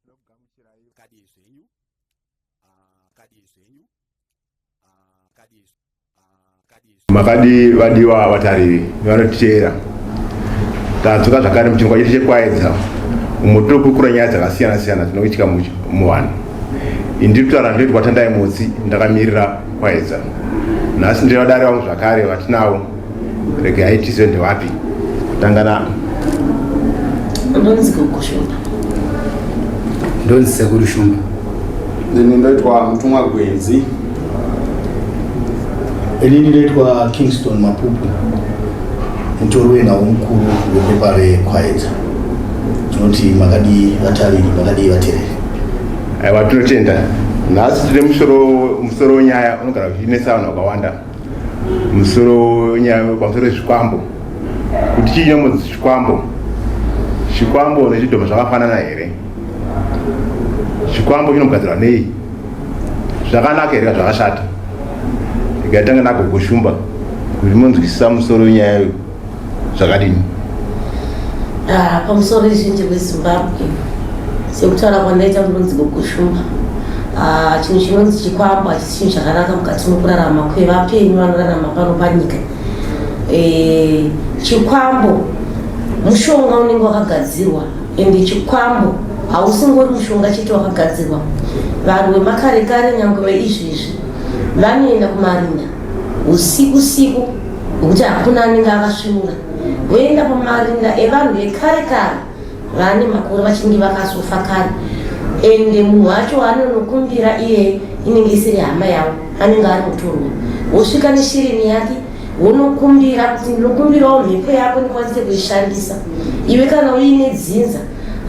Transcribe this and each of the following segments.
Tinokugamuchirai. Kadii zvenyu? Kadii zvenyu? Kadii kadii. Makadii vadiwa vatariri nevanotiteera. Tadzoka zvakare muchirongwa chedu cheKwayedza umo tinokurukura nyaya dzakasiyana siyana dzinoitika muvanhu. Ini ndiri kutaura ndinoitwa Tandai Motsi ndakamirira Kwayedza. Nhasi ndine vadare vangu zvakare vatinavo. Regai tizive ndevapi. Kutanga na Ndonzi Gogo Shumba. Ndonzi Sekuru Shumba. Ini ndoitwa Mutumwa Gwenzi. Inini ndoitwa Kingston Mapupu, mutori wenhau mukuru wepepa reKwayedza. Tinoti makadii vatariri, makadii vatereri. Aiwa, tinotenda. Nhasi tine musoro musoro wenyaya unogara uchinetsa vanhu vakawanda. Musoro wenyaya pamusoro wezvikwambo. Kuti chii chinonzi chikwambo? Chikwambo nechidhoma zvakafanana here? Chikwambo chinogadzirwa nei? Zvakanaka here kana zvakashata? Regai tange naGogo Shumba kuti munzwisisa musoro wenyaya iyoyo zvakadini. Ah, pamusoro ruzhinji rweZimbabwe, sekutaura kwandaita, ndinonzi Gogo Shumba. Ah, chinhu chinonzi chikwambo hachisi chinhu chakanaka mukati mekurarama kwevapenyu vanorarama pano panyika. Eh, chikwambo mushonga unenge wakagadzirwa, ende chikwambo hausingori mushonga chete wakagadzirwa. Vanhu vemakare kare, nyange veizvezvi, vanoenda kumarinda usiku siku nokuti hakuna anenge akasvinura. Voenda pamarinda evanhu vekare kare vane makore vachinge vakasofa kare, ende munhu wacho waanonokumbira iye inenge isiri hama yavo, anenge ari mutorwa. Wosvika neshirini yake, wonokumbira kuti ndinokumbirawo mhepo yako ndikwanise kuishandisa. Iwe kana uine dzinza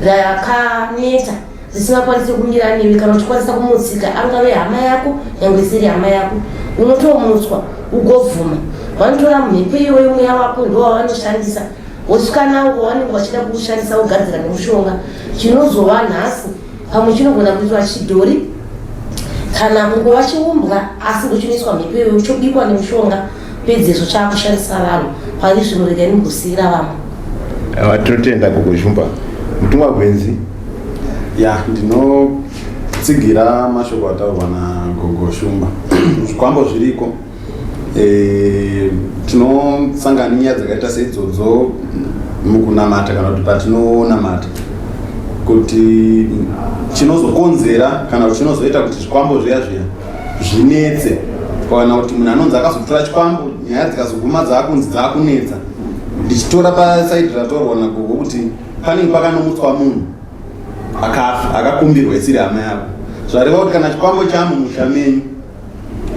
rakaneta risingakwanisi kumira newe, kana uchikwanisa kumutsika, angave hama yako nyange isiri hama yako, unotomutswa ugobvuma. Vanotora mhepo iyoyo, mweya wako ndo wavanoshandisa, wosvika nawo kwavanenge vachida kuushandisa, wogadzira nemushonga. Chinozova nhasi pamwe chinogona kuitwa chidhori kana kungova chiumbwa, asi ndochinoiswa mhepo iyoyo, chobikwa nemushonga, pedzezvo chaakushandisa vanhu. Pari zvino regai ndimbosiyira vamwe. Aiwa, tinotenda Gogo Shumba. Mutumwa Gwenzi. Ya, ndinotsigira mashoko ataurwa naGogo Shumba. Zvikwambo zviriko. Tinosangana nenyaya dzakaita seidzodzo mukunamata kana kuti patinonamata, kuti chinozokonzera kana kuti chinozoita kuti zvikwambo zviya zviya zvinetse, kana kuti munhu anonzi akazotora chikwambo, nyaya dzikazoguma dzaakunzi dzaakunetsa. Ndichitora pasaidi ratorwa naGogo kuti panenge pakanomutswa munhu akafa akakumbirwa isiri hama yako, zvareva kuti kana chikwambo chamumusha menyu,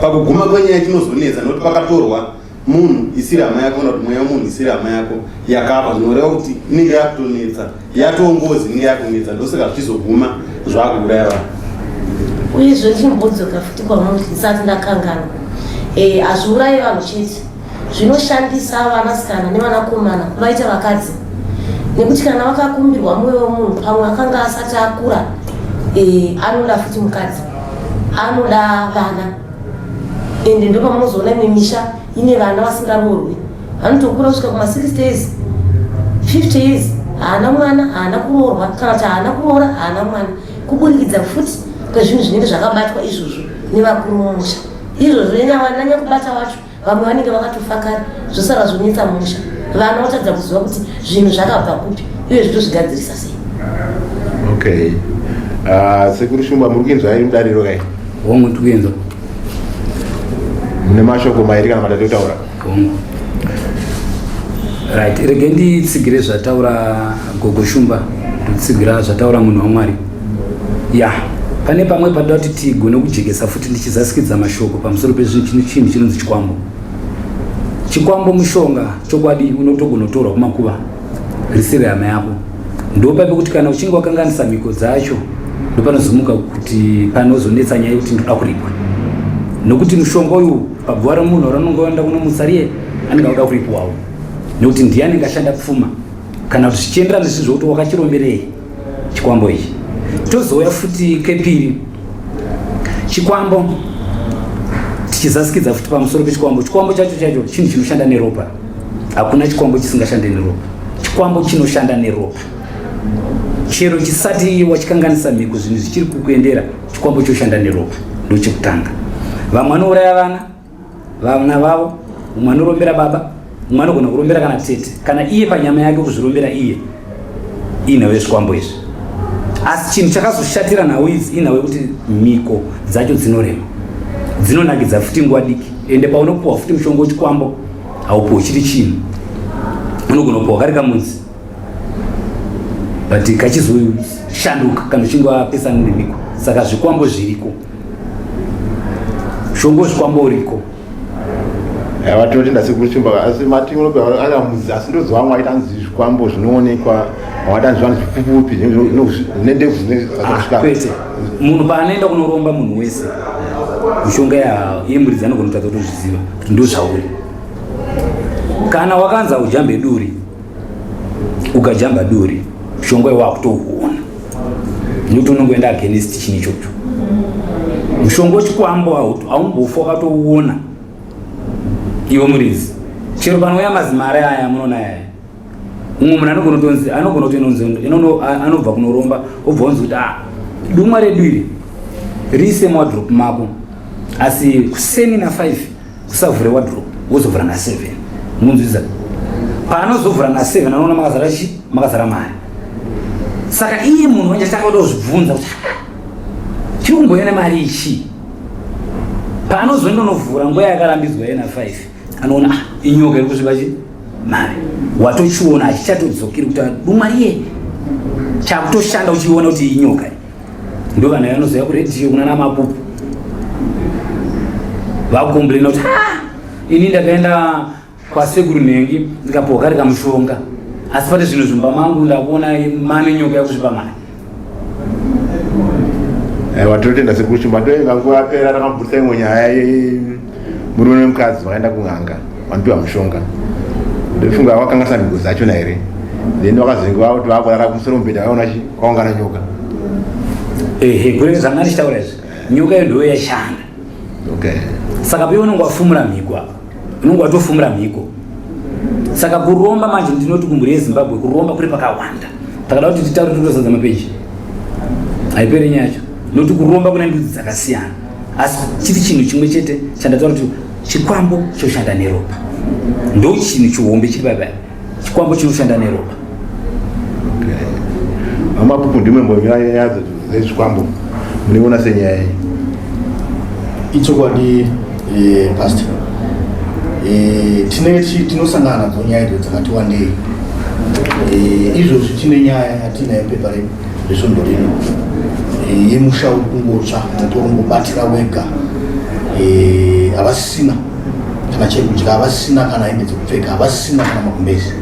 pakuguma kwenyaya chinozonetsa nekuti pakatorwa munhu isiri hama yako, kana kuti mweya wemunhu isiri hama yako yakafa. Zvinoreva kuti inenge yakutonetsa, yatongozi inenge yakunetsa, ndosaka zvichizoguma zvakuuraya vanhu. Uyezve ndichimbodzoka futi kwamuri ndisati ndakanganwa, hazviurayi vanhu chete, zvinoshandisa vanasikana nevanakomana kuvaita vakadzi, nekuti kana vakakumbirwa mwoyo wemunhu pamwe akanga asati akura, anoda futi mukadzi, anoda vana, ende ndopamunozoona imwe misha ine vana vasingaroorwi, vanotokura kusvika kuma60 years, 50 years, haana mwana, haana kuroorwa, kana kuti haana kuroora, haana mwana, kuburikidza futi kwezvinhu zvinenge zvakabatwa izvozvo nevakuru mumusha izvozvo. Nanyakubata wacho vamwe vanenge vakatofa kare, zvosara zvonetsa musha, vana votadza kuziva kuti zvinhu zvakabva kupi uye zvitozvigadzirisa sei. Okay. Sekuru Shumba, muri kuinzwa iri mudariro kai? Hongu, ndikuinzwa. Mune mashoko mairi kana matatu kutaura? Hongu. Right, rege nditsigire zvataura Gogo Shumba, ndotsigira zvataura munhu waMwari. Ya, pane pamwe panoda kuti tigone kujekesa futi, ndichizasikidza mashoko pamusoro pezvinhu, chinhu chinonzi chikwambo. Chikwambo mushonga, chokwadi, unotogona kutorwa kumakuva risiri hama yako. Ndopa pekuti kana uchinge wakanganisa mhiko dzacho, ndopanozomuka kuti panozonetsa nyaya yekuti ndoda kuripwa, nokuti mushonga uyu paguva remunhu raunonge waenda kunomutsa riye, anenge akuda kuripwawo, nekuti ndiye anenge ashanda pfuma, kana kuti zvichienderana nezvinhu zvokuti wakachiromberei chikwambo ichi. Tozouya futi kepiri, chikwambo, tichizasikidza futi pamusoro pechikwambo. Chikwambo chacho chacho chinhu chinoshanda neropa. Hakuna chikwambo chisingashande neropa. Chikwambo chinoshanda neropa. Chero chisati wachikanganisa mhiko, zvinhu zvichiri kukuendera, chikwambo choshanda neropa. Ndochekutanga. Vamwe vanouraya vana vana vavo, umwe anorombera baba, umwe anogona kurombera kana tete, kana iye panyama yake kuzvirombera iye. Inhau yezvikwambo izvi. Asi chinhu chakazoshatira nhau idzi inhau yekuti mhiko dzacho dzinorema, dzinonakidza futi nguva diki. Ende paunopuwa futi mushonga wechikwambo, haupuwi chiri chinhu, unogona kupuwa kari kamudzi, but kachizoshanduka kana uchinge wapesana nemhiko. Saka zvikwambo zviriko, mushonga wezvikwambo uriko. Vatotenda sekuru Shumba. Asi mati akamuzi, asi ndoziva vamwe vaita anzi zvikwambo zvinoonekwa, vamwe vaita zvivanhu zvipfupi nendebvu. Ah, kwete. Munhu paanoenda kunoromba, munhu wese mishonga yemuridzi anogona kutadza kutozviziva kuti ndo zvauri. Kana wakanzi aujambe duri, ukajamba duri, mushonga iwakutouona, nekuti unongoenda against chinhu ichocho. Mushonga wechikwambo haumbofa wakatouona iwe muridzi. Chero panouya mazimari aya munoona aya, umwe munhu anogona kutonzi, anogona kutoinonzi anobva kunoromba, obva onzi kuti, ah, dumwa redu iri riise muwardrobe mako, asi kuseni na5 usavhure wardrobe, wozovhura na7. Munzwisa, paanozovhura na7 anoona makazara chi makazara mari. Saka iye munhu wanje chakada kuzvibvunza kuti, ah, tiri kumbouya nemari ichi? Paanozoenda unovhura nguva yakarambidzwa ye na5, anoona, ah, inyoka iri kusviba chi mari. Watochiona, achichatodzokeri kuti dumwa riye chakutoshanda, uchiona kuti inyoka. Ndo vanhu vanozoya kuredhiyo kuna namapupu vakukomplaina kuti, ah, ini ndakaenda kwasekuru nhengi, ndikapuwa kari kamushonga, asi pane zvinhu zvimba mangu ndakuona mane nyoka yakusvipa mari. Watotenda sekuru Shumba. Ndoenga nguva yapera takambudisa imwe nyaya yemurume nemukadzi vakaenda kun'anga, vanopiwa mushonga. Ndofunga vakanganisa mhiko dzachona here, then vakazenge vakuti vakurara kumusoro mubhedha, vaona chi kwaungana nyoka. Ehe, kure zvanga ndichitaura izvi, nyoka iyo ndiyo yashanda. Saka piwe unonge wafumura mhiko apa, unonge watofumura mhiko. Saka kuromba manje, ndinoti kumhuri yeZimbabwe, kuromba kuri pakawanda. Takada kuti titaure totozadza mapeji, haiperi nyaya yacho, nokuti kuromba kune ndudzi dzakasiyana, asi chiri chinhu chimwe chete chandataura kuti chikwambo choshanda neropa. Ndo chinhu chihombe chiri paipai, chikwambo chinoshanda neropa. Amapupu, ndimwe mbonyaya yadzo dzezvikwambo, munoiona senyaya iyi? Ichokwadi, pastor. Tinenge tinosangana nadzo nyaya idzo dzakati wandei. Izvozvi tine nyaya yatinayo pepa resvondo rino, yemusha uri kungotsva, moto uri wega. Havasisina kana chekudya, havasisina kana hembe dzekupfeka, havasisina kana magumbezi.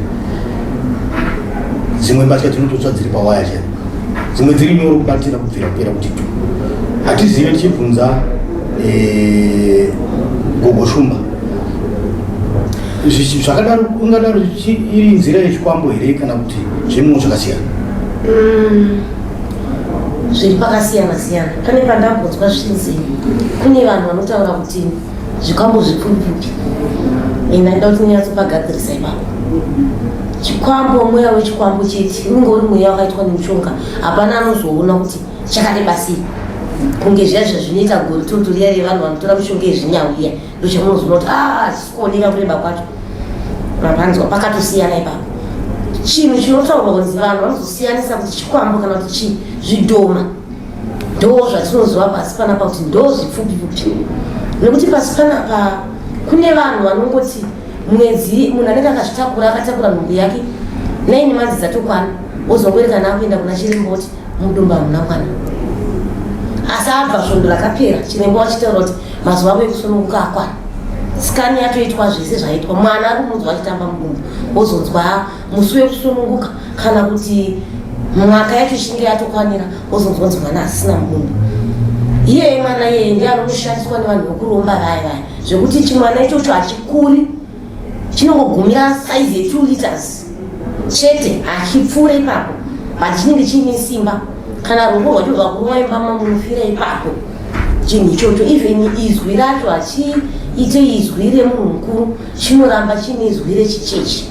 Dzimwe mbatya dzinototsva dziri pawaya chaipo, dzimwe dziri nyoro kubatira kubvira kupera kuti tu. Hatizive. Tichibvunza gogo Shumba, zvakadaro ungadaro iri nzira yechikwambo here kana kuti zvimwewo zvakasiyana? Zviri pakasiyana siyana. Pane pandambonzwa zvichinzi kune vanhu vanotaura kuti zvikwambo zvipfupi. Enda ndoda kuti ndinyatsopagadzirisa ipapo. Chikwambo mweya wechikwambo chete, unenge uri mweya wakaitwa nemushonga. Hapana anozoona kuti chakareba sei, kunge zviya zvazvinoita goritoto riya revanhu vanotora mishonga yezvinyau iya. Ndochamunozoona kuti a hachisi kuoneka kureba kwacho. Mapanzwa, pakatosiyana ipapo. Chinhu chinotaurwa kunzi vanhu vanozosiyanisa kuti chikwambo kana kuti chii, zvidhoma. Ndo zvatinoziva pasi panapa kuti ndo zvipfupi pfupi, nekuti pasi panapa kune vanhu vanongoti mwedzi, munhu anenge akazvitakura, akatakura nhumbu yake 9 months dzatokwana, ozongoerekana akuenda kuna chiremba oti mudumbu hamuna mwana, asi abva svondo rakapera chiremba wachitaura kuti mazuva avo ekusununguka akwana, scan yatoitwa, zvese zvaitwa, mwana ari kumunzwa achitamba mudumbu. Wozonzwa musi wekusununguka kana kuti mwaka yacho ichinge yatokwanira, wozonzwa kunzi mwana asisina mudumbu. Iyeye mwana iyeye ndiye anokushandiswa nevanhu vekuromba vaya vaya, zvekuti chimwana ichocho hachikuri, chinongogumira saizi ye2 liters chete, hachipfuure ipapo, but chinenge chiine simba. Kana ruoko rwacho rwakurova imba, munofira ipapo. Chinhu ichocho, even izwi racho hachiite izwi remunhu mukuru, chinoramba chiine izwi rechichechi,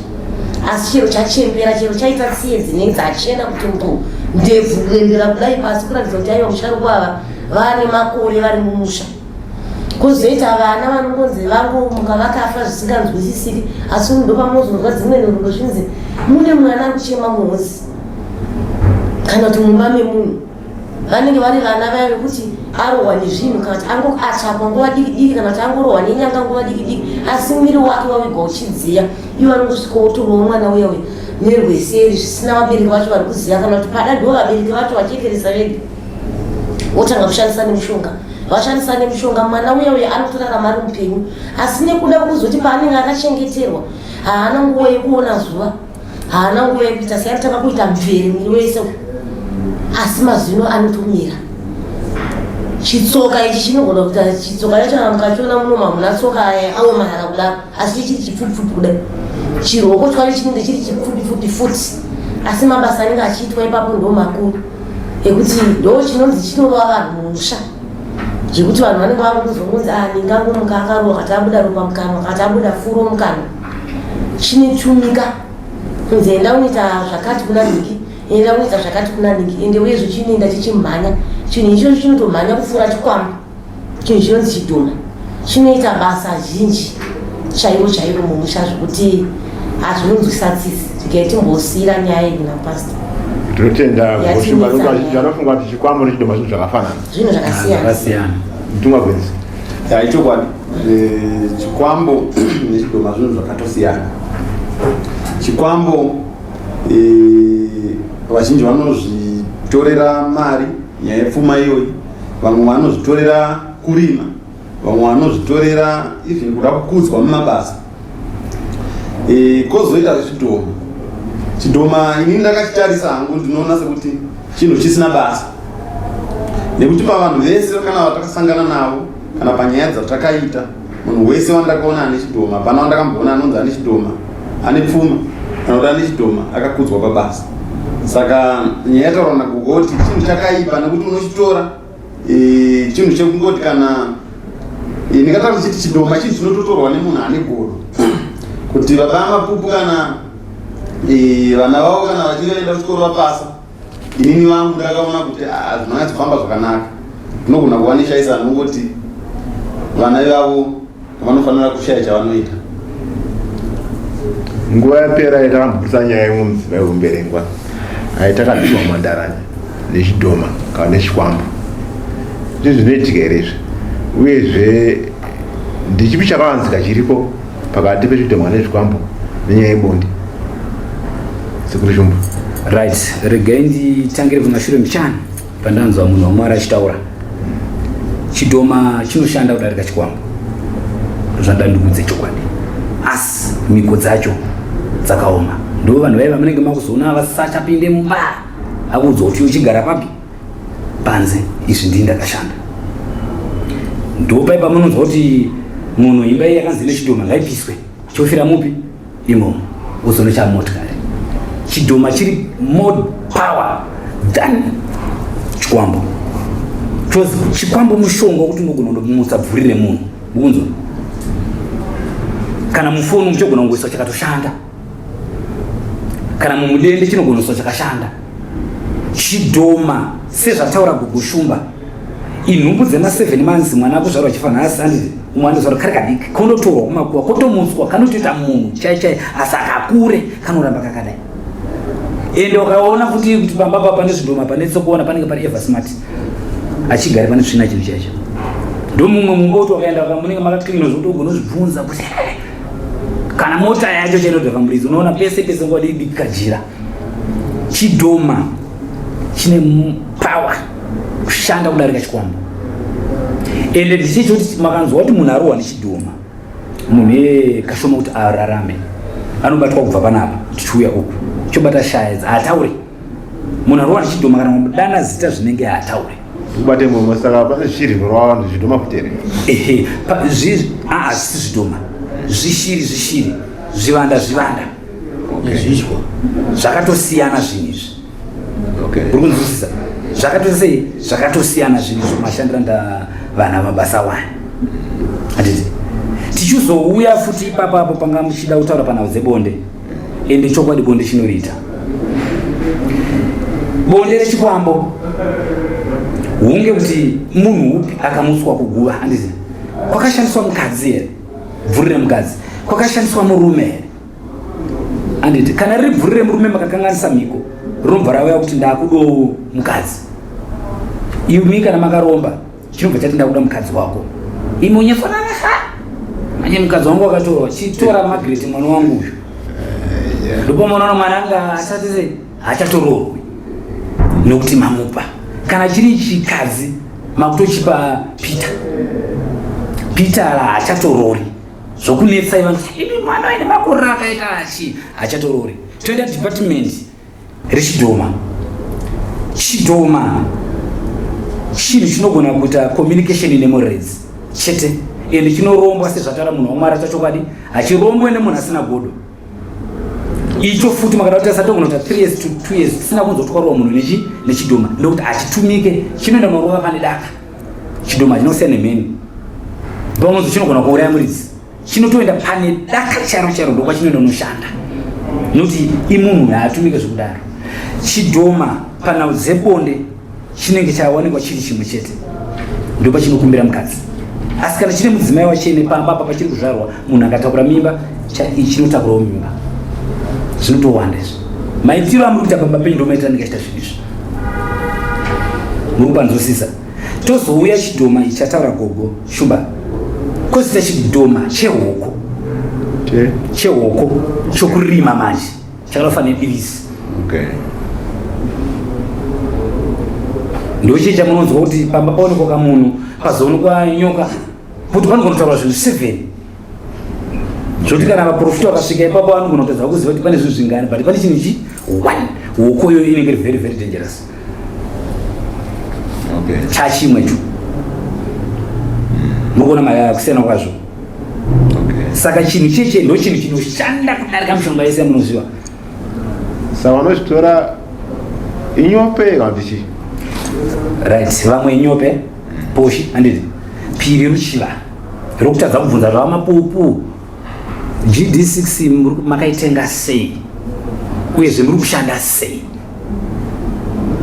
asi chero chachembera, chero chaita tsiye dzinenge dzachena kuti mbu. Ndebvu kurembera kudai pasi kuratidza kuti aiwa musharukwa ava vane makore vari mumusha. Kozoita vana vanongonzi vangomuka vakafa zvisinganzwisisiki, asi ndopamunozonzwa dzimwe nhoroondo zvinzi mune mwana ari kuchema muhozi kana kuti mumba memunhu. Vanenge vari vana vaya vekuti arohwa nezvinhu kana kuti angoatakwa nguva diki diki kana kuti angorohwa nenyanga nguva diki diki, asi muviri wake wavigwa uchidziya. Ivo vanongosvika wotorwawo mwana uya uya nerweseri zvisina vabereki vacho vari kuziva, kana kuti pada ndivo vabereki vacho vachekeresa vega, wotanga kushandisa nemushonga. Vashandisa nemushonga, mwana uya uya anotorarama ari mupenyu, asi nekuda kuzoti paanenge akachengeterwa haana nguva yekuona zuva, haana nguva yekuita sei, anotanga kuita mvere mwiri wese, asi mazino anotomira. Chitsoka ichi chinogona kuita chitsoka chacho kana mukachiona muno mamuna tsoka aya aomarara kudaro, asi chiri chipfupipfupi kudai. Chiroko chacho chinenge chiri chipfupipfupi futi, asi mabasa anenge achiitwa ipapo ndo makuru ekuti ndo chinonzi chinorova vanhu mumusha, zvekuti vanhu vanenge vakuzongonzi ah, ndingangomuka akarohwa kati abuda ropa mukanwa, kati abuda furo mukanwa. Chine tumika kunzi enda unoita zvakati kuna nhingi, enda unoita zvakati kuna nhingi, ende uyezve chinoenda chichimhanya. Chinhu ichocho chinotomhanya kupfuura chikwambo. Chinhu chinonzi chidhoma chinoita basa zhinji chairo chairo mumusha zvekuti hazvinonzwisa tsitsi. Tigai timbosiyira nyaya iyi kuna pasta. Tinotenda. Yatinetsa Goshumba. nyaya. Vanofunga kuti chikwambo nechidhoma zvinhu zvakafanana. Zvinhu zvakasiyana. Zvakasiyana. Mutumwa Gwenzi. Ya, ichokwadi. Chikwambo nechidhoma zvinhu zvakatosiyana. Chikwambo, vazhinji vanozvitorera mari, nyaya yepfuma iyoyi. Vamwe vanozvitorera kurima, vamwe vanozvitorera even kuda kukudzwa mumabasa. Kozoita zvidhoma. Chidhoma inini ndakachitarisa hangu, ndinoona sekuti chinhu chisina basa, nekuti pavanhu vese kana vatakasangana navo kana panyaya dzatakaita, munhu wese wandakaona ane chidhoma, hapana wandakamboona anonzi ane chidhoma ane pfuma kana kuti ane chidhoma akakudzwa pabasa. Saka nyaya yataurwa nagogo kuti chinhu chakaipa nekuti unochitora, chinhu chekungoti kana, ndingataura ndichiti chidhoma chinhu chinototorwa nemunhu ane godo, kuti baba Mapupu kana, vana vavo kana vachinge vaenda kuchikoro vapasa. Inini vangu ndakaona kuti ah, zvinonyatsofamba zvakanaka, ndinogona kuva neshaisa nongoti vana ivavo vanofanira kushaya chavanoita. Nguva yapera yatakambobudisa nyaya yemwe mudzimai wemberengwa aitakabirwa mhandara nechidhoma kana nechikwambo. Zvinhu zvinoitika here izvi? Uyezve ndichipi chakavanzika chiripo pakati pechidhoma nezvikwambo nenyaya yebonde, Sekuru Shumba? Right, regai nditangire kumashure muchana pandanzwa munhu waMwari achitaura. Chidhoma chinoshanda kudarika chikwambo, zvandandikudze chokwadi, asi mhiko dzacho dzakaoma. Ndo vanhu vaiva munenge makuzoona vasachapinde mumba, akuudzwa kuti uchigara papi panze. Izvi ndii ndakashanda. Ndopai pamunonzwa kuti munhu imba iyi yakanzi nechidhoma ngaipiswe, chofira mupi imomo, uzonocha motikari. Chidhoma chiri more power than chikwambo, because chikwambo mushonga wekuti unogona kundomutsa bvuri remunhu, mukunzwa, kana mufoni muchogona kungoiswa chakatoshanda, kana mumudende chinogona kuiswa chakashanda. Chidhoma, sezvataura Gogo Shumba, inhumbu dzema 7 months, mwana akuzvarwa achifa nhasi, anditi umwe anozvarwa kari kadiki, kondotorwa kumakuva, kotomutswa, kanotoita munhu chai chai, asi akakure kanoramba kakadai. Ende ukaona futi kuti pamba pa pane zvidhoma, pane tsokuona panenge pari ever smart, achigare pane tsvina. Chinhu chaicho ndo mumwe mumba kuti wakaenda munenge makacleana zvokuti ugonozvibvunza kuti kana mota yacho chainodhaka muridzi, unoona pese pese nguva diki diki kajira. Chidhoma chine power kushanda kudarika chikwambo. Ende ndichichoti makanzwa kuti munhu arohwa nechidhoma, munhu iye kashoma kuti ararame. Anobatwa kubva panapa tichiuya uku, chobata shaya idzi, haataure. Munhu arohwa nechidhoma, kana mudana zita zvinenge haataure. Ubate mumwe, saka pane zvishiri zvinorova vanhu, zvidhoma futi here? Ehe, hazvisi zvidhoma, zvishiri, zvishiri, zvivanda, zvivanda. Nezvishwa. Zvakatosiyana zvinhu izvi. Uri kunzwisisa? Zvakatosei, zvakatosiyana zvinhu izvo, mashandira nda vana mabasa wani, handiti? Tichizouya futi ipapapo panga muchida kutaura panhau dzebonde. Ende chokwadi bonde chinoriita. Bonde rechikwambo hunge kuti munhu upi akamutswa kuguva, handizi kwakashandiswa mukadzi here, bvuri remukadzi, kwakashandiswa murume here, handiti? Kana riri bvuri remurume makakanganisa mhiko, rinobva rauya kuti ndakudowo mukadzi. Imi kana makaromba chinobva chati ndakuda mukadzi wako, imi unyefanana manye mukadzi wangu wakatorwa, chitora Margaret mwana wangu uyu. Ndopamunoona mwana anga asati sei hachatororwi nokuti mamupa. Kana chiri chikadzi makutochipa Peter, Peter haachatorori zvokunetsai vanhu, imi mwana waine makore akaita achi hachatorori. Toenda department rechidhoma. Chidhoma chinhu chinogona kuita communication nemuredzi chete, ende chinorombwa sezvataura munhu waMwari chachokwadi, hachirombwe nemunhu asina godo. Icho futi makada kuti asatogona kuita 3 years to 2 years tisina kunzotwarwa munhu nechi nechidhoma, nekuti hachitumike, chinoenda norova pane daka. Chidhoma chinosiyana nemheni, paunonzi chinogona kuuraya muridzi, chinotoenda pane daka charo charo, ndokwachinoenda unoshanda, nokuti imunhu haatumike zvekudaro. Chidhoma panhau dzebonde chinenge chawanikwa chiri chimwe chete, ndopachinokumbira mukadzi. Asi kana chine mudzimai wachene pamba apa pachiri kuzvarwa, munhu akatakura mimba, chinotakurawo mimba. Zvinotowanda izvi. Maitiro amuri kuita pamba penyu ndomaitira ndingaita zvinhu izvi, muri kupanzwisisa? Tozouya chidhoma ichi chataura gogo Shumba, kozoita chidhoma chehoko, chehoko chokurima manje chakanofanira nebirisi. Ndochii chamunonzwa kuti pamba paonekwa kamunhu, pazoonekwa nyoka, kuti panogona kutaurwa zvinhu 7, zvokuti kana vaprofita vakasvika ipapo vanogona kutadza kuziva kuti pane zvinhu zvingani, but pane chinhu chi one, hoko iyoyo inenge iri very very dangerous. Chachimwe cho mukuona kusiyana kwazvo. Saka chinhu cheche ndo chinhu chinoshanda kudarika mishonga yese yamunoziva. Saka vanozvitora inyope kana kuti chii? Right, vamwe inyope poshi, handiti? Piri ruchiva rokutadza kubvunza zvava mapupu, GD6 makaitenga sei, uyezve muri kushanda sei?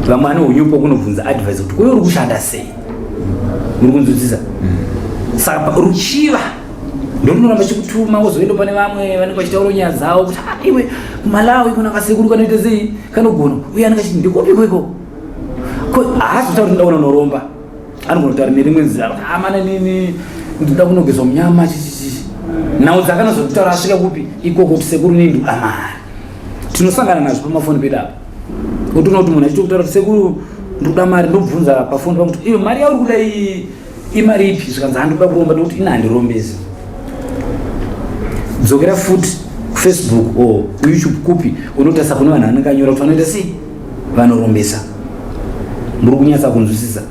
Vamwe ane unyupo kunobvunza advice kuti uye uri kushanda sei, muri kunzwisisa? Saka ruchiva ndorunoramba chikutuma, wozoenda pane vamwe vanenge vachitaura nyaya dzavo kuti, "Ah, iwe kuMalawi kuna kasekuru kanoita sei, kanogona." Uye anenge achiti ndikupi kweko? Haazotauri ndaona unoromba, anogona kutaura nerimwe nzira kuti amana nini ndinoda kunogezwa munyama chichichi. Nhau dzakanozotaura asvika kupi ikoko kuti sekuru nini ndikuda mari. Tinosangana nazvo pamafoni pedu apa, utoona kuti munhu achitokutaura kuti sekuru ndikuda mari, ndobvunza pafoni pangu kuti iwe mari yauri kuda iyi imari ipi? Zvikanzi handikuda kuromba nekuti ina handirombesi. Dzokera futi kuFacebook or kuYouTube kupi, unotarisa kune vanhu vanenge anyora kuti vanoita sei, vanorombesa. Muri kunyatsa kunzwisisa?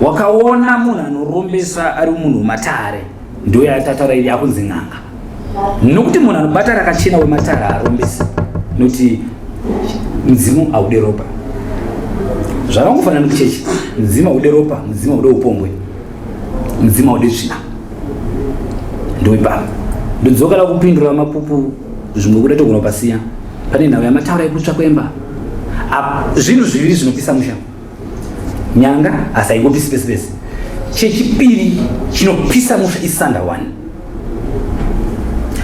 Wakaona munhu anorombesa ari munhu wematare, ndo yatataura iri yakunzi n'anga, nokuti munhu anobata rakachena wematare haarombesi, nokuti mudzimu haude ropa. Zvakangofanana nekuchechi, mudzimu haude ropa, mudzimu haude upombwe, mudzimu haude tsvina. Ndoipapo ndodzokera kupindura mapupu, zvimwe kuda togona kupasiya. Pane nhau yamataura yekutsva kwemba, zvinhu zviviri zvinopisa musha, nyanga, asi haingopisi pese pese. Chechipiri chinopisa musha isanda one.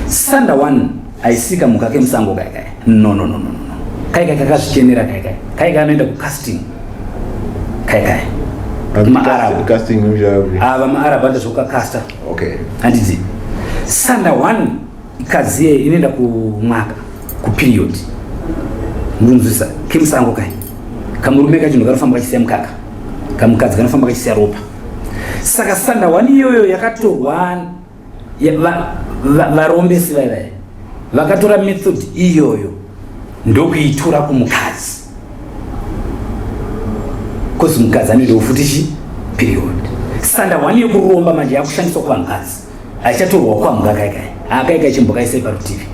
Sanda one haisika mhuka kemusango kaikai, no no no no no, kaikai kakazvichenera, kaikai kaikai anoenda kucasting, kaikai maArab. Casting? Ava maArab anoita zvokukakasta. Handiti sanda one ikaziye inoenda kumwaka, kuperiod, murunzwisa? Kemusango kai kamurume kacho kanofamba kachisiya mukaka, kamukadzi kanofamba kachisiya ropa. Saka sanda one iyoyo yakatorwa varombesi vaivai vakatora method iyoyo ndokuitora kumukadzi, kozi mukadzi anoendawo futi chi period. Sanda one yekuromba manje yakushandiswa kuvanhukadzi, haichatorwa kwamhuka kaikai, akaikai chimbokaisai parutivi,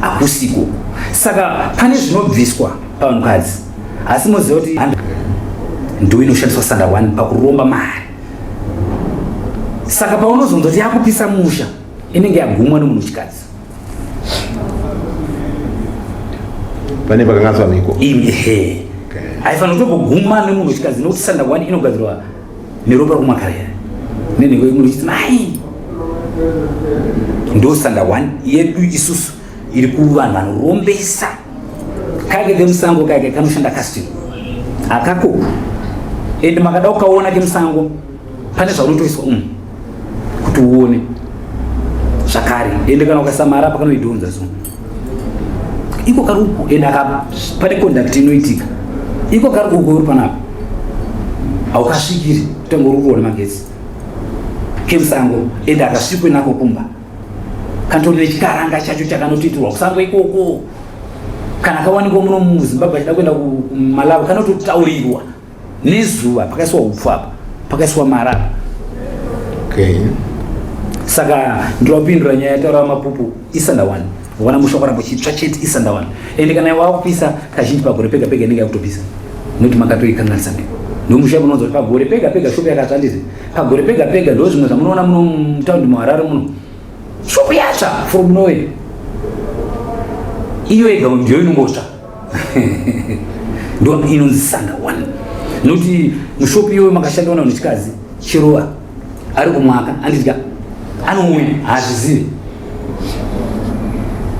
hakusiko. Saka pane zvinobviswa pavanhukadzi, asi moziva kuti ndo inoshandiswa sanda one pakuromba mari. Saka paunozonzwa kuti yakupisa musha, inenge yagumwa nemunhu wechikadzi. Pane pakangatswa mhiko. Ehe. Haifanira kutomboguma nemunhu wechikadzi nokuti sanda one inogadzirwa neropa rokumakarera nenhengo yemunhu wechidzimai. Ndo sanda one yedu isusu iri kuvanhu vanorombesa. Kake kemusango kake kanoshanda custom akako and makada ukaona kemusango pane zvaunotoiswa umu kuti uone zvakare ende kana ukasamara apa kanoidhonza so iko kari uku ende aka pane conduct inoitika iko kari uku uri panapa haukasvikiri kutanga uri kuona magetsi kemusango ende akasvikwe nako kumba kanotori nechikaranga chacho chakanotoitirwa kusango ikoko kana kawanikwa muno muzimbabwe achida kuenda kumalawi kanototaurirwa nezuva pakaiswa upfu apa pakaiswa mara apa okay. Saka ndinopindura nyaya yataura mapupu isanda one wana musha wakaramba uchitsva chete isanda one ende kana wakupisa kazhinji pagore pega pega inenge yakutopisa nekuti makatoikanganisa mhiko ndomusha munonzwa kuti pagore pega pega shopu yakatsva ndizi pagore pega pega ndo zvimwe zvamunoona muno mutaundi muharare muno shopu yatsva from nowhere iyo yega ndiyo inongotsva ndo inonzi sanda one nokuti mushopu iyoyo makashandiwa navanhu chikadzi chiruva ari kumwaka andidya anouya haazvizivi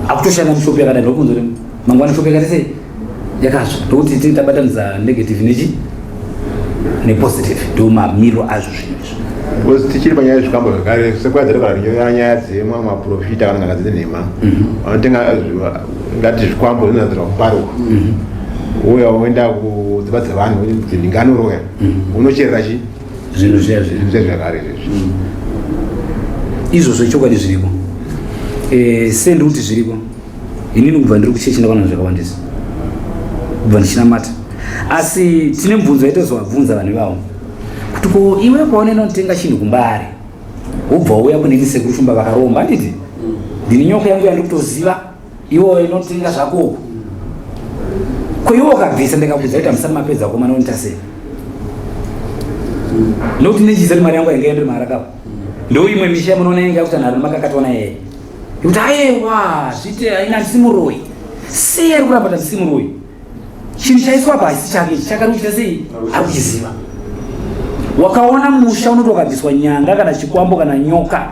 akutoshanda mushopu yakadai ndokunza kuti mangwana shopu yakati sei yakatsva ndokuti tini tabatanidza negative nechi nepositive ndo mamiro azvo zvinhu izvi Because tichiri panyaya yezvikwambo zvakare sekwadzira kana kunyora nyaya dzemwa maprofita kana nganga dzenhema mhm. vanotenga ngati zvikwambo zvinonzirwa kuparwa mhm. uya woenda kudzimba dzevanhu dzinhinganoroya mhm. unocherera chi zvinhu zviya zvinhu zvakare izvezvi izvozvo ichokwadi zviriko eh, sendi kuti zviriko inini kubva ndiri kuchechi ndakaona zvakawandisa kubva ndichinamata asi tine mubvunzo yaitozovabvunza vanhu ivavo kuti ko iwe paunenda unotenga chinhu kumbare wobva wauya kuneni sekuru shumba vakaromba handiti ndini nyoka yangu yandiri kutoziva iwe inotenga zvako uku ko iwe ukabvisa ndikakudza kuti hamusati mapedza komana unoita sei nokuti nechiziva kuti mari yangu ainge yandiri mahara kapa ndo imwe misha yamunoona inge yakuti anhu ari makakatwa naye yekuti ayewa zvite aina handisi muroyi sei ari kuramba kuti handisi muroyi chinhu chaiswa apa hachisi chake ichi chakari kuchita sei ari kuchiziva wakaona musha unoti wakabviswa nyanga kana chikwambo kana nyoka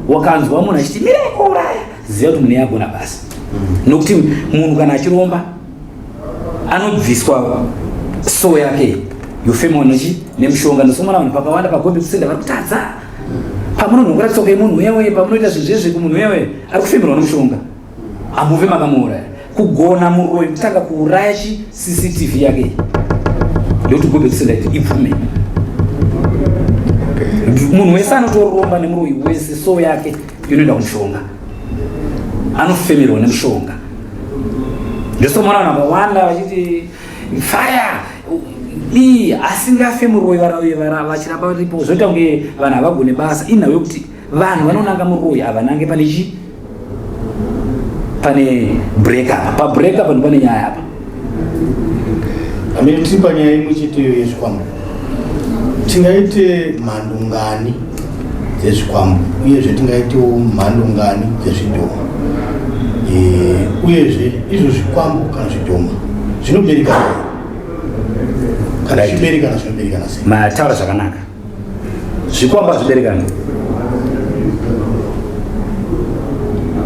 wakanzwa munhu achiti mirai kuuraya ziva kuti munhu yagona basa nokuti munhu kana achiromba anobviswa so yake yofemwa nechi nemushonga ndosomona vanhu pakawanda pagombe kusenda vari kutadza pamunonhongora tsoka yemunhu uyewe pamunoita zvinhu zvezve kumunhu uyewe ari kufemerwa nomushonga hamuve makamuuraya kugona muroyi kutanga kuuraya chi cctv yake ndokuti gombe kusenda iti ipfume munhu wese anotoromba nemuroyi wese so yake inoenda kumushonga anofemerwa nemushonga ndosomona vanhu vakawanda vachiti fire ii asingafe muroyi vachiramba varipo zvoita kunge vanhu havagone basa inhau yekuti vanhu vanonanga muroyi havanange pane chi pane break apa pabreak apa ndopane nyaya apa amene tiri panyaya imwe cheteyo yezvikwambo tingaite mhando ngani dzezvikwambo uyezve tingaitewo mhando ngani dzezvidhoma e, uyezve izvo zvikwambo kana zvidhoma zvinoberekana kana zviberekana zvinoberekana sei mataura zvakanaka zvikwambo hazviberekani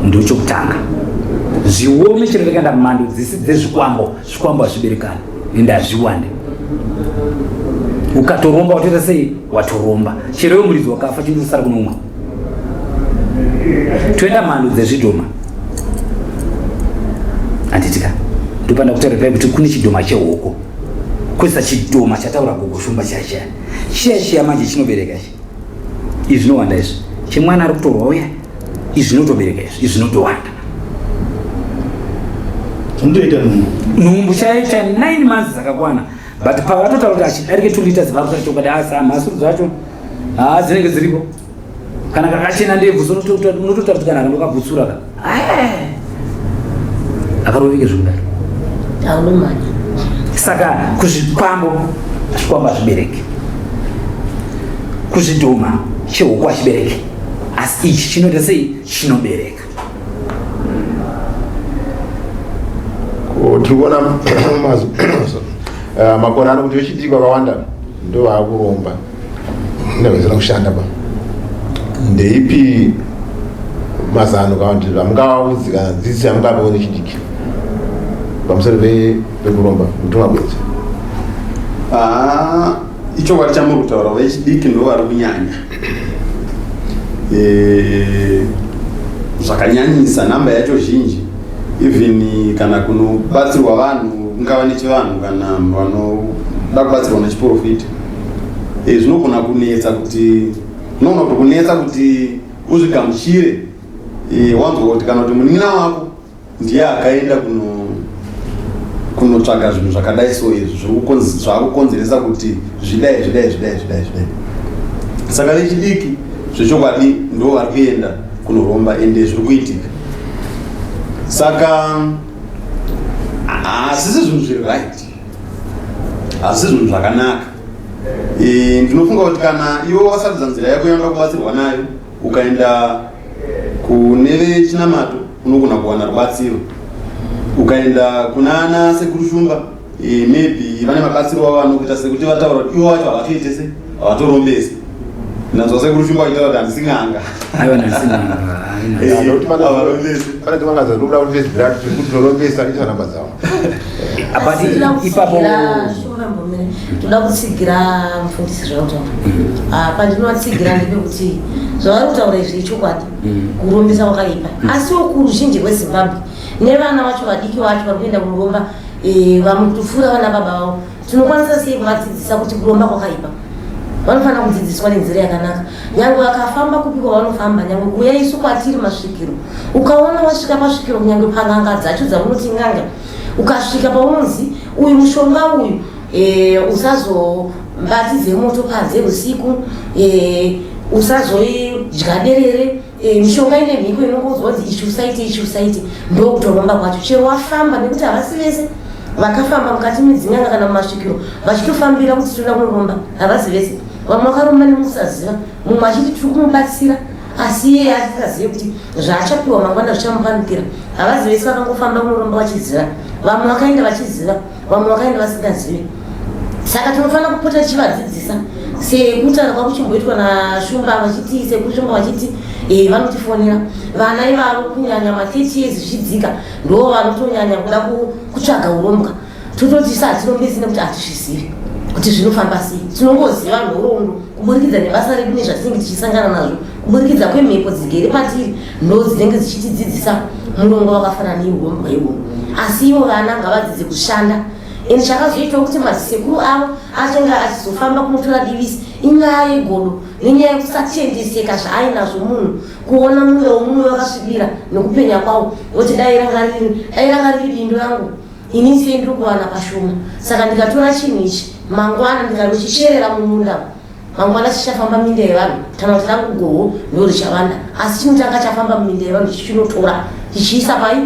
ndochokutanga zviome chero takaenda mhando dzisi dzezvikwambo zvikwambo hazviberekani ende hazviwande ukatoromba watoita sei watoromba chero iwe muridzi wakafa chindosara kuno umwe toenda mhando dzezvidhoma handitika ndopanda kutaura pai kuti kune chidhoma chehoko kwesa chidhoma chataura gogo shumba chiya chiya chiya chiya manje chinobereka ichi izvi zvinowanda izvi chemwana ari kutorwa uya izvi zvinotobereka izvi izvi zvinotowanda Zvinotoita nhumbu. Nhumbu chaiyo cha 9 months dzakakwana. But pavatotaura kuti achidarike 2 liters vakuta chokwadi asi mhasuru dzacho haa dzinenge dziripo. Kana kakachena ndebvu so unototaura kuti kana kandokabhutsura ka. Akaroveke zvekudaro. Aunomanya. Saka kuzvikwambo zvikwambo hazvibereki. Kuzvidhoma chehuku hachibereki. Asi ichi chinoita sei? Chinobereka. Tiri kuona Makore ano kuti vechidiki vakawanda ndo vaakuromba ndavedzera kushanda pa ndeipi mazano kana kuti zvamungavaudzi kana dzidziso yamungapa kune chidiki pamusoro pekuromba mutumwa kwedzi? Ah, ichokwadi chamuri kutaura, vechidiki ndo vari kunyanya zvakanyanyisa, nhamba yacho zhinji. Even kana kunobatsirwa vanhu, kungava nechivanhu kana vanoda kubatsirwa nechiprofita, zvinogona kunetsa kuti, unogona kuti kunetsa kuti uzvigamuchire. Wanzwa kuti kana kuti munin'ina wako ndiye akaenda kunotsvaga zvinhu zvakadai, so izvi zvaakukonzeresa kuti zvidai, zvidai, zvidai, zvidai, zvidai. Saka vechidiki zvechokwadi ndo vari kuenda kunoromba, ende zviri kuitika. Saka hasisi zvinhu zviri right, hasisi zvinhu zvakanaka. Ndinofunga kuti kana iwe wasarudza nzira yako yaunoda kubatsirwa nayo, ukaenda kune vechinamato unogona kuwana rubatsiro. Ukaenda kuna ana Sekuru Shumba, maybe vane mabatsiro avo vanokuita, sekuti vataura kuti ivo vacho havatoite se havatorombesi. Ndanzwa Sekuru Shumba vachitaura kuti handisi n'anga. Aiwa, handisi n'anga. Nokuti pane dzimwe n'anga dzinobuda kuti kuti tinorombesa, ita namba dzavo. But ipapo Toda kutsigira mufundisi zvavakutaura. Pandinovatsigira ndepekuti zvavari kutaura izvi ichokwadi, kurombesa kwakaipa. Asiwo kuruzhinji rweZimbabwe nevana vacho vadiki vacho vari kuenda kunoromba, vamwe kutopfuura vana baba vavo, tinokwanisa sei kuvadzidzisa kuti kuromba kwakaipa? Vanofanira kudzidziswa nenzira yakanaka, nyange vakafamba kupi kwavanofamba, nyange kuuya isu kwatiri masvikiro. Ukaona wasvika pasvikiro, kunyange pan'anga dzacho dzamunoti n'anga, ukasvika paunonzi uyu mushonga uyu, usazobatidze moto panze usiku, usazoidya derere, mishonga ine mhiko inongoudzwa kuti ichi usaite, ichi usaite, ndokutoromba kwacho. Chero wafamba, nekuti havasi vese vakafamba mukati medzin'anga kana mumasvikiro vachitofambira kuti tinoda kunoromba. Havasi vese. Vamwe vakaromba nemukusaziva, mumwe achiti tiri kumubatsira, asi iye asingazive kuti zvaachapiwa mangwana zvichamupandukira. Havazi vese vakangofamba kunoromba vachiziva. Vamwe vakaenda vachiziva, vamwe vakaenda vasingazivi. Saka tinofanira kupota tichivadzidzisa, sekutaura kwakuchimboitwa naShumba vachiti, sekuShumba vachiti, vanotifonera vana ivavo, kunyanya ma30 years zvichidzika, ndo vanotonyanya kuda kutsvaga urombwa. Tototi isa hatirombesi nekuti hatizvizivi kuti zvinofamba sei. Tinongoziva nhoroondo kuburikidza nebasa redu nezvatinenge tichisangana nazvo, kuburikidza kwemhepo dzigere patiri, ndo dzinenge dzichitidzidzisa murongo wakafanana neurombwa ihwohwo. Asi ivo vana ngavadzidze kushanda. Ende chakazoitawo kuti madzisekuru avo achange achizofamba kunotora divisi inyaya yegodo nenyaya yekusatendeseka zvaainazvo munhu, kuona mumwe womumwe wakasvibira nekupenya kwawo, woti dai ranga riri bindu rangu, ini sei ndiri kuwana pashoma? Saka ndikatora chinhu ichi mangwana, ndikanochicherera mumunda, mangwana chichafamba minda yevanhu, kana kuti rangu goho ndo richawanda. Asi chinotanga chafamba muminda yevanhu, chichinotora chichiisa pai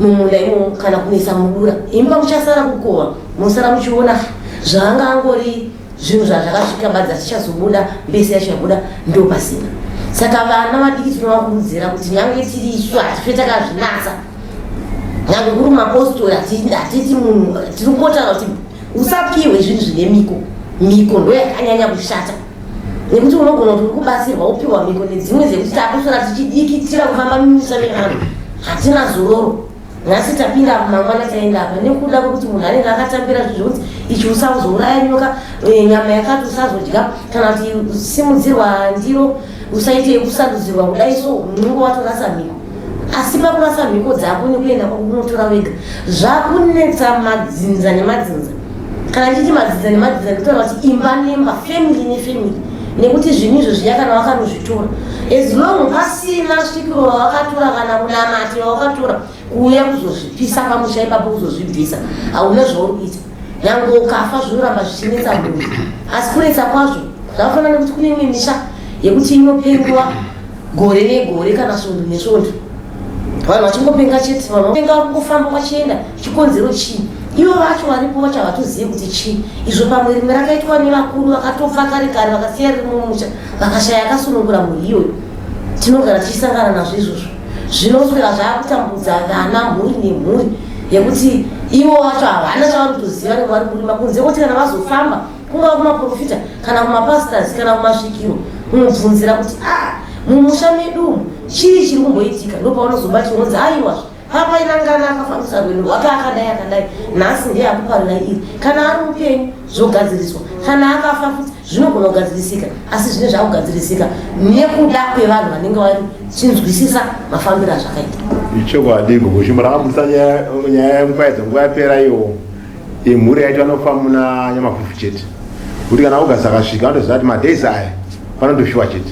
mumunda imomo kana kunoisa mudura, imba muchasara kukohwa, munosara muchiona zvaanga angori zvinhu zvazvakasvika badza, chichazobuda mbesi yacho yabuda ndo pasina. Saka vana vadiki tinovakurudzira kuti nyange tiri isu hatife takazvinatsa, nyange kuri mapostori, hatiti munhu, tiri kungotaura kuti usapiwe zvinhu zvine miko. Miko ndo yakanyanya kushata, nekuti unogona kuti uri kubatsirwa, upiwa miko nedzimwe dzekuti takuswera tichidikitira kufamba mumisha mevanhu, hatina zororo. Nhasi tapinda apa, mangwana taenda apa, nekuda kwekuti munhu anenge akatambira zvinhu zvekuti ichi usazouraya nyoka, nyama yakati usazodya, kana kuti simudzirwa ndiro usaite yekusarudzirwa kudai, so unenge watorasa mhiko. Asi pakurasa mhiko dzako nekuenda kwako kunotora wega, zvakunetsa madzinza nemadzinza. Kana ndichiti madzinza nemadzinza, ndikutaura kuti imba nemba, family nefamily, nekuti zvinhu izvo zviya kana wakanozvitora, as long pasina svikiro rawakatora kana munamati wawakatora kuuya kuzozvipisa pamusha ipapo, kuzozvibvisa, hauna zvauri kuita. Nyange ukafa, zvinoramba zvichinetsa munhu. Asi kunetsa kwazvo zvakafanana nekuti kune imwe misha yekuti inopengwa gore negore kana svondo nesvondo, vanhu vachingopenga chete, vanhu vapenga kungofamba vachienda. Chikonzero chii? Ivo vacho varipo vacho havatozive kuti chii izvo. Pamwe rimwe rakaitwa nevakuru vakatofa kare kare, vakasiya riri mumusha, vakashaya akasunungura mhuri iyoyo. Tinogara tichisangana nazvo izvozvo, zvinoswera zvaakutambudza vana, mhuri nemhuri, yekuti Ivo vacho havana chavari kutoziva nevari kurima kunze kwekuti kana vazofamba kungava kumaprofita kana kumapastors kana kumasvikiro kunobvunzira kuti a ah, mumusha medu umu chii chiri kumboitika, ndopavanozobatirwa kunzi aiwa papainangana akafambisa rwendo rwake akadai akadai, nhasi ndiye akuparira iri. Kana ari mupenyu zvogadziriswa, kana akafa futi zvinogona kugadzirisika, asi zvine zvakugadzirisika nekuda kwevanhu vanenge vari chinzwisisa mafambiro azvakaita. Ichokwadi gogo Shumba rakabudisa nyaya yemukwaedza nguva yapera iyo imhuri yaiti vanofa muna Nyamafufu chete, kuti kana August akasvika vanotoziva kuti madays aya panotoshuwa chete.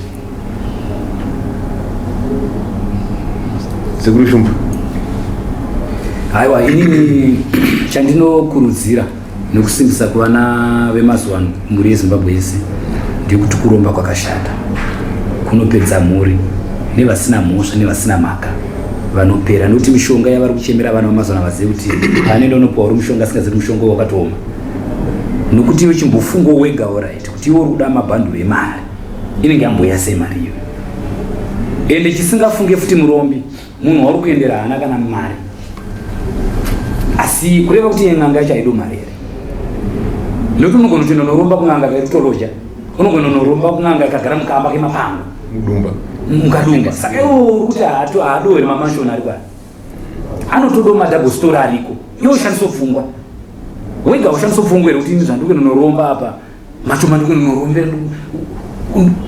Sekuru Shumba. Haiwa, inini chandinokurudzira nekusimbisa kuvana vemazuva ano, mhuri yeZimbabwe yese, ndekuti kuromba kwakashata, kunopedza mhuri nevasina mhosva nevasina mhaka vanopera, nekuti mishonga yavari kuchemera vana vemazuva ano havazivi kuti paanoenda unopiwa uri mushonga asingazivi kuti mushonga wakatooma, nokuti iwe chimbofungo wega orit kuti iwe uri kuda mabhanduru emari inenge yamboya sei mari iyoyo, ende chisingafunge futi murombi munhu wauri kuendera haana kana mari, asi kureva kuti n'anga yacho haido mari here? Nokuti unogona kuti nonoromba kun'anga kaikutoloja, unogona nonoromba kun'anga ikagara mukamba kemapango mudumba mukadumba, saka iwo uri kuti haado here mamanshoni ari kwari anotodo madouble story ariko, iwe ushandisa pfungwa wega, ushandisa pfungwa here kuti ini zvandiri kunonoromba apa macho mandiri kunonorombera,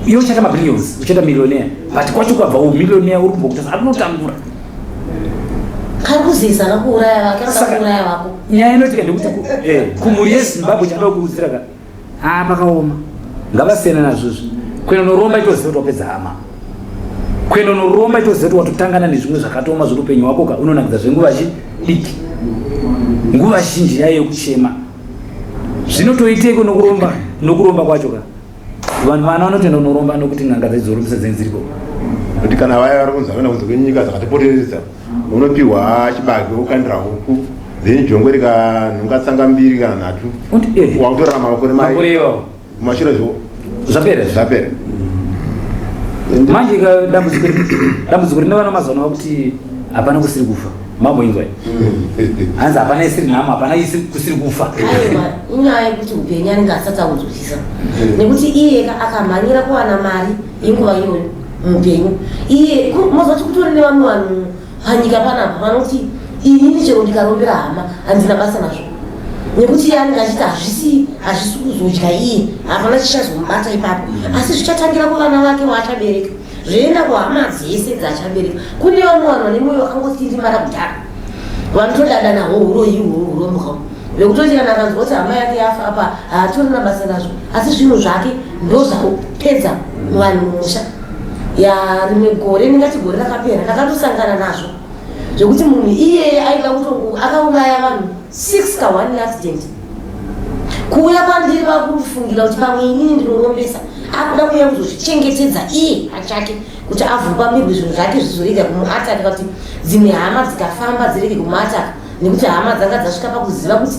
iwe uchaita mabillions, uchaita millionaire, but kwacho kwabva umillionaire uri kumbokuta arinotambura. Kari kuzivisa kuuraya vake, anoda kuuraya vako. Nyaya inoitika ndekuti kumhuri yeZimbabwe chinoda kukurudzira ka, haa, pakaoma, ngavasiyana nazvozvo. Kuenda unoromba itoziva kuti wapedza hama, kuenda unoromba itoziva kuti watotangana nezvimwe zvakatooma zveupenyu hwako ka, unonakidza zvenguva diki, nguva zhinji yayo yekuchema. Zvinotoiteiko nokuromba, nokuromba kwacho ka, vanhu vana vanotoenda unoromba nokuti n'anga dzaidzorombesa dzinenge dziriko. Kuti kana vaya vari kunzi vanoenda kunze kwenyika dzakatipoteredza, unopiwa chibage wokandira huku, then jongwe rikanhonga tsanga mbiri kana nhatu, wakutorarama makore makore iwawo. Kumashure zvo zvapera. Zvapera. Manje ka dambudziko rine vana mazuva ano vakuti hapana kusiri kufa, mamboinzwa hanzi hapana isiri nhamo, hapana kusiri kufa. Aiwa, inyaya yekuti upenyu anenge asati aunzwisisa, nekuti iye ka akamhanyira kuwana mari yenguva iyoyo muupenyu iye mozoti kutori nevamwe vanhu panyika panapa vanoti inini chero ndikarombera hama handina basa nazvo, nekuti iye anenge achiti hazvisi kuzodya iye, hapana chichazomubata ipapo, asi zvichatangira kuvana vake waachabereka, zvoenda kuhama dzese dzaachabereka. Kune vamwe vanhu vane mwoyo wakangosindimara kudhara, vanotodada nahwo uroyi ihwohwo, urombwa, vekutoti kana akanzwa kuti hama yake yafa apa haatorina basa nazvo, asi zvinhu zvake ndo zvakupedza vanhu mumusha. Ya, rimwe gore, ndingati gore rakapera, ndakatosangana nazvo zvekuti munhu iyeye aida kutongo akauraya vanhu 6 ka 1 accident, kuuya kwandiri vakufungira kuti pamwe inini ndinorombesa, akuda kuuya kuzozvichengetedza iye pachake kuti avhupambirwe zvinhu zvake zvizorega kumuataka, kuti dzimwe hama dzikafamba dzirege kumuataka, nekuti hama dzanga dzasvika pakuziva kuti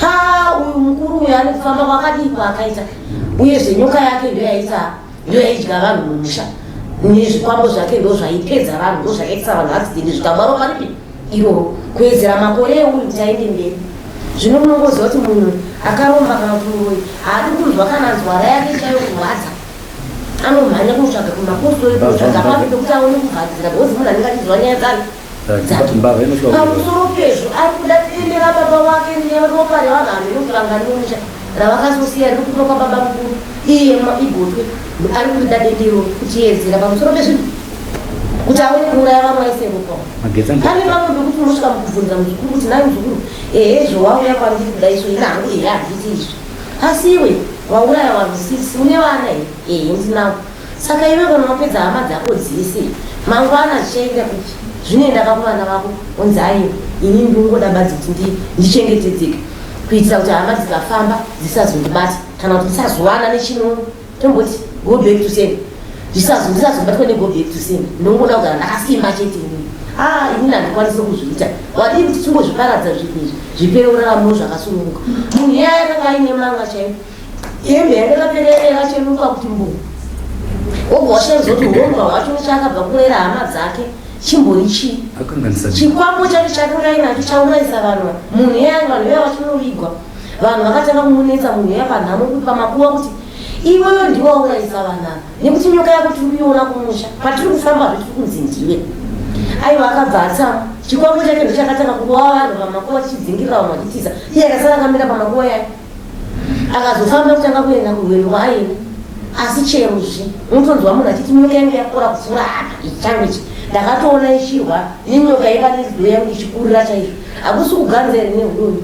ha, uyu mukuru uyu ane kufamba kwakadii kwaakaita, uyezve nyoka yake ndo yaita ndo yaidya vanhu mumusha, nezvikwambo zvake ndo zvaipedza vanhu, ndo zvakaitisa vanhu accident zvikamwaro paripi iroro kuwedzera makore euyu kuti aende mberi. Zvino munongoziva kuti munhu akaromba kana kuti muroyi haadi kunzwa kana nzwara yake chaiyo kurwadza, anomhanya kunotsvaga kumapostori, kunotsvaga papi pekuti aone kuvharidzira, because munhu anenge achinzwa nyaya dzake dzake. Mbavha inosvika Pamusoro pezvo ari kuda dende rababa wake neropa revanhu hameno mumusha ravakazosiya riri kupa kwababa mukuru iye igotwe, ari kurida dende iroro kutiyedzera pamusoro pezvinhu kuti aone kuuraya vamwe aise ropa. Magetsi Pane vamwe pekuti unosvika mukubvunza muzukuru kuti nai muzukuru, ehe, zvowauya kwandiri kudai so, ina hangu ehe handiti izvi, asi iwe wauraya vanhu six, une vana here? Ehe, ndinawo. Saka iwe kana wapedza hama dzako dzese, mangwana zvichaenda kupi? Zvinoenda pakuvana vako. Onzi aiwa, ini ndinongoda badzi kuti ndichengetedzeke kuitira kuti hama dzikafamba dzisazondibata, kana kuti ndisazowana nechino tomboti go back to send, ndisazobatwa nego back to send, ndongoda kugara ndakasimba chete inini. Ah, inini handikwanisi kuzviita. Wadii kuti tingozviparadza zvinhu izvi zvipere, uraramo zvakasununguka? Munhu iyaya akanga aine manga chaivo, hembe yanga yakaperera, yakachenuka kuti mbu, wobva washandisa kuti urombwa hwacho chaakabva kurera hama dzake. Chimbori chii? Akanganisa. Chikwambo chacho chaakanga ainacho chaurayisa vanhu. Munhu iyeye vanhu vaya vachinoigwa. Vanhu vakatanga kumunetsa munhu iyeye panhamo kuti pamakuva kuti iwewe ndiwe waurayisa vanhu ava nekuti nyoka yako tiri kuiona kumusha patiri kufamba zve tiri kunzi ndiwe. Aiwa akabva atsamwa. Chikwambo chake ndochakatanga kurova vanhu pamakuva chichidzingirira vanhu vachitiza. Iye akasara akamira pamakuva yake. Akazofamba kutanga kuenda kurwendo kwaaienda asi chero zve unotonzwa munhu achiti nyoka yangu yakura kupfuura apa ichi changu ichi ndakatoona ichirwa nenyoka yepanext door yangu ichikurira chaizvo hakusi kuganza here nehuroyi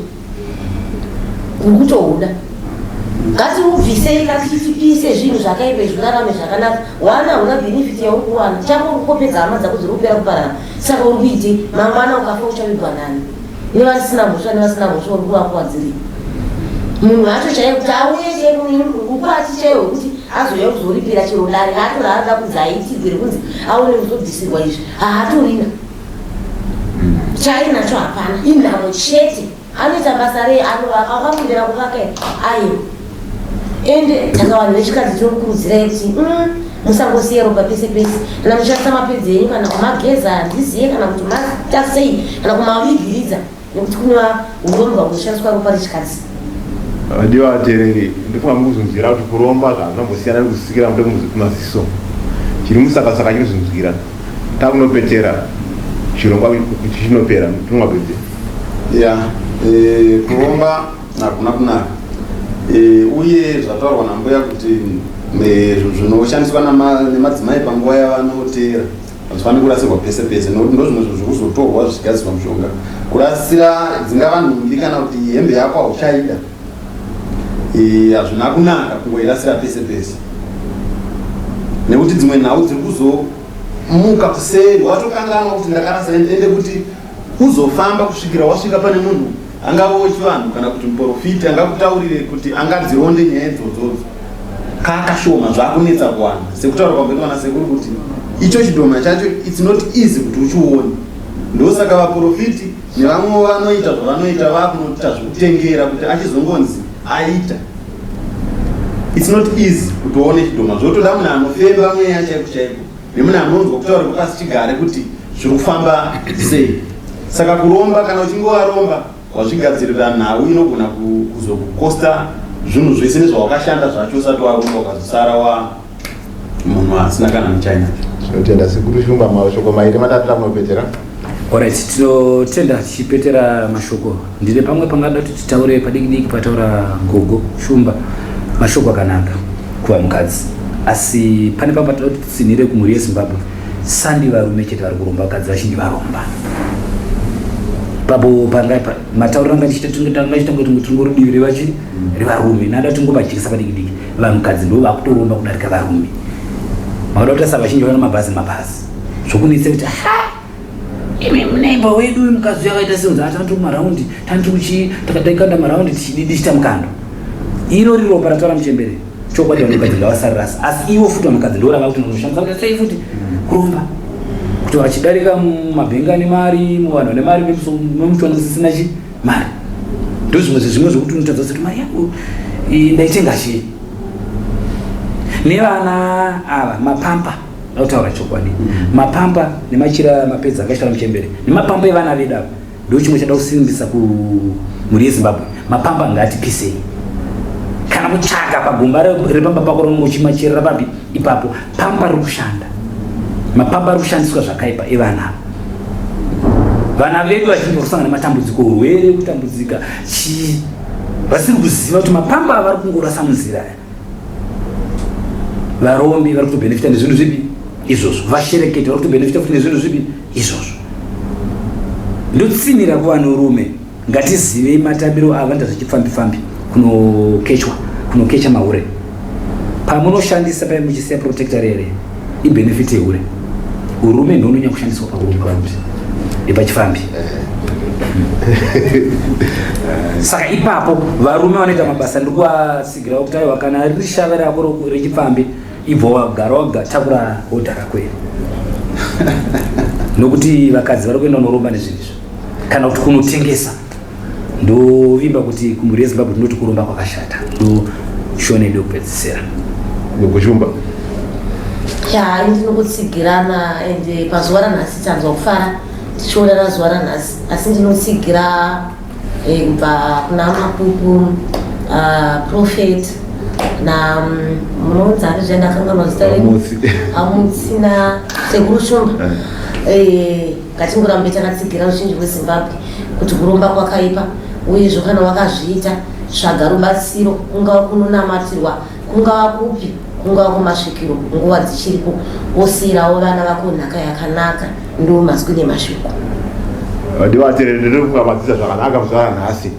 kuri kutohuda ngatiubvisei katitipise zvinhu zvakaipa izvi urarame zvakanaka wana hauna benefit yauri kuwana chako uri kukopedza hama dzako dziri kupera kuparara saka uri kuitei mangwana ukafa uchavigwa nani nevasina mhosva nevasina mhosva uri kuvakuwadzirei munhu acho chaiye kuti auye chaiukwati chaiwo wekuti azouya kuzoripira chero dare racho raanoda kunzi aitigwe rekunzi aone kuzobvisirwa izvi haatorina chaainacho hapana inhamo chete anoita basa rei anovaka wakafundira kuvaka here aiwa ende saka vanhu vechikadzi tinokurudzirai kuti mm, musangosiya ropa pese pese kana muchishandisa mapedzi enyu kana kumageza handiziye kana kuti maita sei kana kumavigiridza nekuti kunwa urombwa kunoshandiswa ropa rechikadzi Vadiwa vateereri, ndofunga mukuzunzira kuti kuromba zvazvambosiyana nekusikira mute kumaziso. Chiri musakasaka chinozunzira. Takunopetera chirongwa chinopera tinongapedze. Ya, eh, kuromba hakuna kunaka. Eh, uye zvataurwa nambuya kuti eh, zvinhu zvinoshandiswa nemadzimai panguva yavanoteera hazvifaniri kurasirwa pese pese nokuti ndozvimwe zvinhu zviri kuzotorwa zvichigadzirwa mushonga. Kurasira dzingava nhumbi kana kuti hembe yako hauchaida, eh, hazvina kunaka kungoirasira pese pese nekuti dzimwe nhau dziri kuzomuka kuseri watokanganwa kuti ndakarasa ende kuti Kuzofamba kusvikira wasvika pane munhu angave wechivanhu kana kuti muporofiti angakutaurire kuti angadzironde nyaya idzodzodzo kakashoma zvakunetsa kuwana sekutaura kwamboitwa nasekuru kuti icho chidhoma chacho its not easy kuti uchione ndosaka vaporofiti nevamwe vanoita zvavanoita vakunoita zvekutengera kuti achizongonzi aita its not easy kuti uone chidhoma zvotoda munhu anofemba mweya chaiko chaiko Nemunhu anonzwa kutaura kwepasi chigare kuti zviri kufamba sei. Saka kuromba kana uchinge waromba wazvigadzirira nhau inogona kuzokukosta zvinhu zvese nezvawakashanda zvacho usati waromba ukazosara wa munhu asina kana muchainacho. Tinotenda sekuru Shumba mashoko mairi matatu tamunopedzera. Alright, tinotenda tichipetera mashoko. Ndine pamwe pangada kuti titaure padiki diki pataura gogo Shumba mashoko akanaka kuva mukadzi. Asi pane pamwe patinoda kuti titsinhire kumhuri yeZimbabwe. Sandi varume chete vari kuromba vakadzi vazhinji varomba. Papo panga matauriro anga ndichiita tinge tanga ndichiita kunge tingori divi revachi revarume. Nada tingobajekesa padiki diki. Vanhukadzi ndivo vakutoromba kudarika varume. Makada kutarisa vazhinji vana mabhazi mabhazi. Zvokunetsa kuti ha imi neighbor wedu uyu mukadzi uyu akaita seunzi atanga tiri kumaraundi tanga tiri kuchi takadaikanda maraundi tichididi tichiita mukando iro riri ropa rataura muchembere chokwadi vanhukadzi ngavasarirasa asi ivo futi vanhukadzi ndorava kuti unoshandisa kuti sei futi kuromba kuti vachidarika mumabhengi ane mari muvanhu vane mari memuchona musisina chi mari ndozvimwe zvezvimwe zvokuti unotadza kuti mari yangu ndaitenga chii nevana ava mapampa Ndakutaura chokwadi. Mapampa nemachira mapedza akaitwa muchembere. Nemapampa evana vedu ava. Ndo chimwe chada kusimbisa ku mhuri yeZimbabwe. Mapampa ngatipisei. Kana kutsvaga pagomba repamba pako rinongo uchimacherera papi ipapo. Pampa riri kushanda. Mapampa ari kushandiswa zvakaipa evana ava. Vana vedu vazhinji vari kusangana nematambudziko, urwere, kutambudzika, chii. Vasiri kuziva kuti mapampa avari kungorasa munzira aya. Varombi vari kutobhenefita nezvinhu zvipi izvozvo, vashereketi vari kutobhenefita futi nezvinhu zvipi izvozvo. Ndotsinira kuvanhurume, ngatizivei matambiro avanoita zvechipfambi pfambi kunokechwa, kunokecha mahure. Pamunoshandisa paye muchisiya protector rere ibenefit yehure. Urume ndononyanya kushandiswa pakuromba futi epachifambi. Saka ipapo varume vanoita mabasa ndikuvatsigira kuti aiwa kana riri shave rako rechipfambi ibva wagara wagatakura hodha rako iri nokuti vakadzi vari kuenda unoromba nezvinhu izvi kana kuti kunotengesa. Ndovimba kuti kumhuri yeZimbabwe tinoti kuromba kwakashata. Ndo shona yedu yekupedzisira. Gogo Shumba. Ya, ini ndinokutsigirana and pazuva ranhasi tanzwa kufara tichionana zuva ranhasi asi ndinotsigira eh, kubva kuna mapupu ah, prophet na mm, munonzi ani zviya ndakanganwa zita renyu Amutsi. amutsi na sekuru shumba Eh, ngatingorambe takatsigira ruzhinji rwezimbabwe kuti kuromba kwakaipa uyezvo kana wakazviita tsvaga rubatsiro kungava kunonamatirwa kungava kupi kungava kumasvikiro nguva dzichiripo wosiirawo vana vako nhaka yakanaka ndo mazwi nemashoko Ndivateereri ndiri kukamadzidza zvakanaka muzuva ranhasi.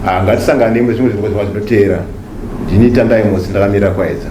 Ah, ngatisanganei mune zvimwe zvirongwa zvinoteera. Ndini Tandai Motsi ndakamira Kwayedza.